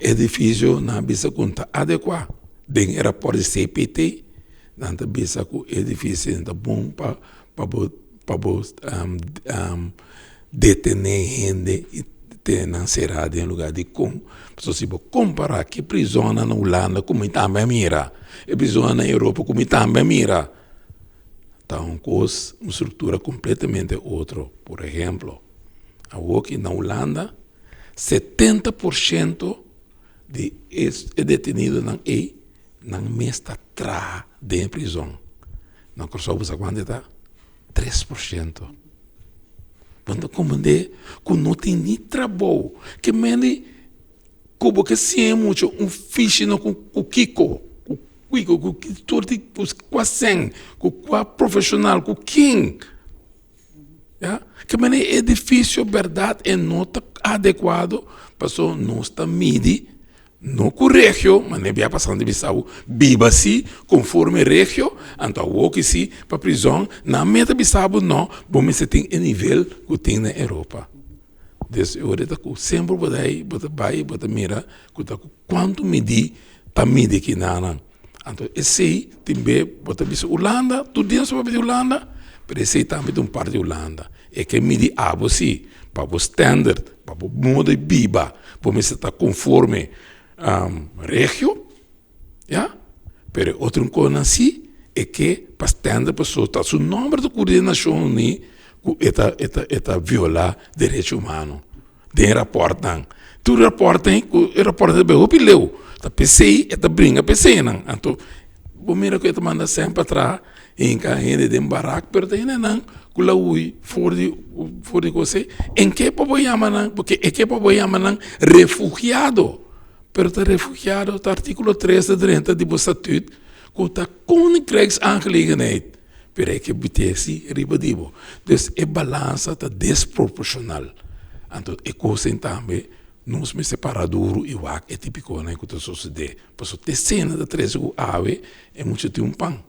Edifisio nan a bisa ku no ta adekuá. Den e rapòrt di CPT nan ta bisa ku e edifisio no ta bon pa pa bo pa bo detené hende i tene nan será den e lugá. Dikon? Pasobra si bo kompará ki prizonnan na Hulanda ku mi tambe a mira, e prizonnan na Europa ku mi tambe a mira, ta un kos, un struktura kompletamente otro. Por ehemplo, awoki na Hulanda 70% di e detenidonan ei nan mes ta traha den e prizon. Na Kòrsou bo sa kuantu e ta? 3%. Bo ta komprendé ku no tin ni trabou. Ke mende ku bo ke siña mucha un fishi no ku kiko, ku kiko, ku ki tur di ku kua sèn, ku kua profeshonal, ku ken. Ya, ke manera e edifisio bèrdat e no ta adekuado pasobra nos ta midi no ku regio, manera bia pasando di bisa bo, biba si konforme regio, anto awoki si pa prizòn nan mester ta bisa bo no, bo mester tin e nivel ku tin na Europa. Des e ora ta ku semper bo ta bo ta bai bo ta mira ku ta ku kuantu midi ta midi kinanan. Anto esei tin be bo ta bisa Hulanda, tur dia nos ta papia di Hulanda, pero esei tambe ta un parti di Hulanda. E ke midi abo si, pa bo standard, pa bo modo di biba, bo mester ta konforme regio, ya, pero e otro kosnan si e ke pa standard pasobra ta su nomber ta kuri den Nashon Uní ku e ta e ta e ta viola derecho humano. Den rapòrtnan. Tur rapòrtnan ku e rapòrtnan ta bai hopi leu. Ta p'esei e ta bringa p'eseinan. Anto bo mira ku e ta manda sèn pa traha hinka hende den barak pero ta hendenan ku la hui for di for di kos ei. En ke pa bo yama nan porque e ke pa bo yama nan refugiado pero ta refugiado ta artíkulo tres ta drenta di bo statut ku ta koninkrijksaangelegenheid pero e ke bite si riba di bo. Dus e balansa ta desproporshonal. Anto e kos ei tambe nos mester para duru i wak e tipikonan ku ta sosodé. Pasobra te sena ta trese ku awe e mucha tin un pan.